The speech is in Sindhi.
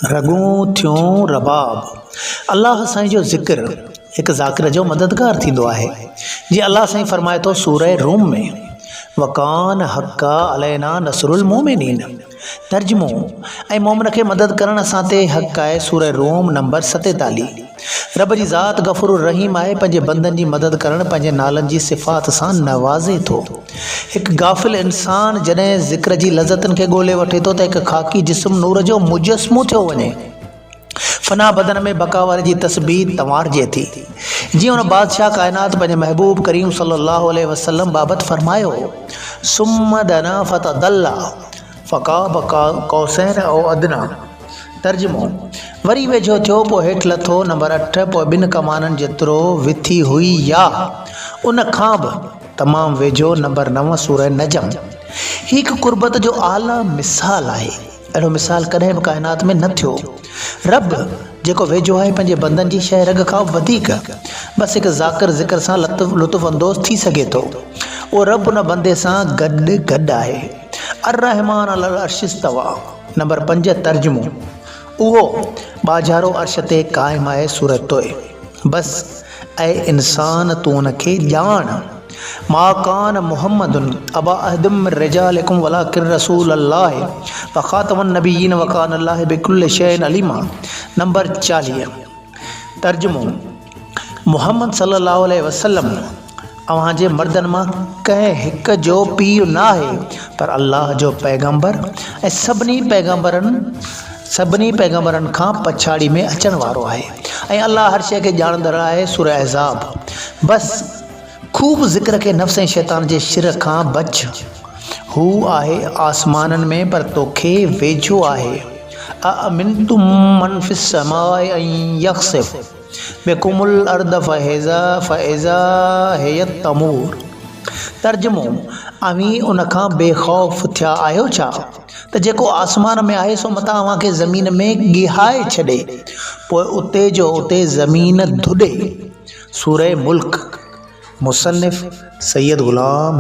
رڳون ٿيون رباب. الله سائين جو ذڪر هڪ ذاڪر جو مددگار ٿيندو آهي. جيئن الله سائين فرمائي ٿو سوره روم ۾، وڪان حقا علينا نصر المومنين. ترجمو، ۽ مومن کي مدد ڪرڻ اسان تي حق آهي سوره روم نمبر 47. رب جي ذات غفور الرحيم آهي پنهنجي بندن جي مدد ڪرڻ پنهنجي نالن جي صفات سان نوازي ٿو. هڪ غافل انسان جڏهن ذڪر جي لذتن کي ڳولي وٺي ٿو ته هڪ خاڪي جسم نور جو مجسمو ٿيو وڃي. فنا بدن ۾ بقا واري جي تسبيح تنوارجي ٿي. جيئن ان بادشاهه ڪائنات پنهنجي محبوب ڪريم صلي الله عليه وسلم بابت فرمايو، ثم دنا فتدلّا فقاب قوسين او ادنيٰ ترجمو، وري ويجهو ٿيو پوء هيٺ لٿو، نمبر اٺ، پوء ٻن ڪمانن جيترو وٿي هئي يا ان کان به تمام ويجهو، نمبر نو، سوره نجم. هي هڪ قربت جو اعليٰ مثال آهي. اهڙو مثال ڪڏهن به ڪائنات ۾ نه ٿيو. رب، جيڪو ويجهو آهي پنهنجي بندن جي شهه رڳ کان وڌيڪ، بس هڪ ذاڪر ذڪر سان لطف اندوز ٿي سگهي ٿو. اهو رب ان بندي سان گڏ گڏ آهي. الرحمان علي العرش استويٰ، نمبر پنج، ترجمو، اهو، ٻاجهارو عرش تي قائم آهي سورة طه. بس، اي انسان تون ان کي ڄاڻ. ما ڪان محمد ابا احد من رجالڪم ولڪن رسول الله وخاتم النبيين وڪان الله بڪل شيء عليما نمبر 40 ترجمو، محمد صلي الله عليه وسلم اوهان جي مردن مان ڪنهن هڪ جو پيء ناهي پر الله جو پيغمبر ۽ سڀني پيغمبرن سڀني پيغمبرن کان پڇاڙي ۾ اچڻ وارو آهي ۽ الله هر شيء کي ڄاڻندڙ آهي سوره احزاب بس خوب ذڪر کي نفس ۽ شيطان جي شر کان بچ. هو آهي آسمانن ۾ پر توکي ويجهو آهي. اامنتم من في السماء ان يخسف بڪم الارض فاذا هي تمور ترجمو، اوهين ان کان بي خوف ٿيا آهيو ڇا؟ ته جيڪو آسمان ۾ آهي سو متان اوهان کي زمين ۾ گيهائي ڇڏي، پوء اتي جو اتي زمين ڌڏي. سوره ملڪ، مصنف، سيد غلام.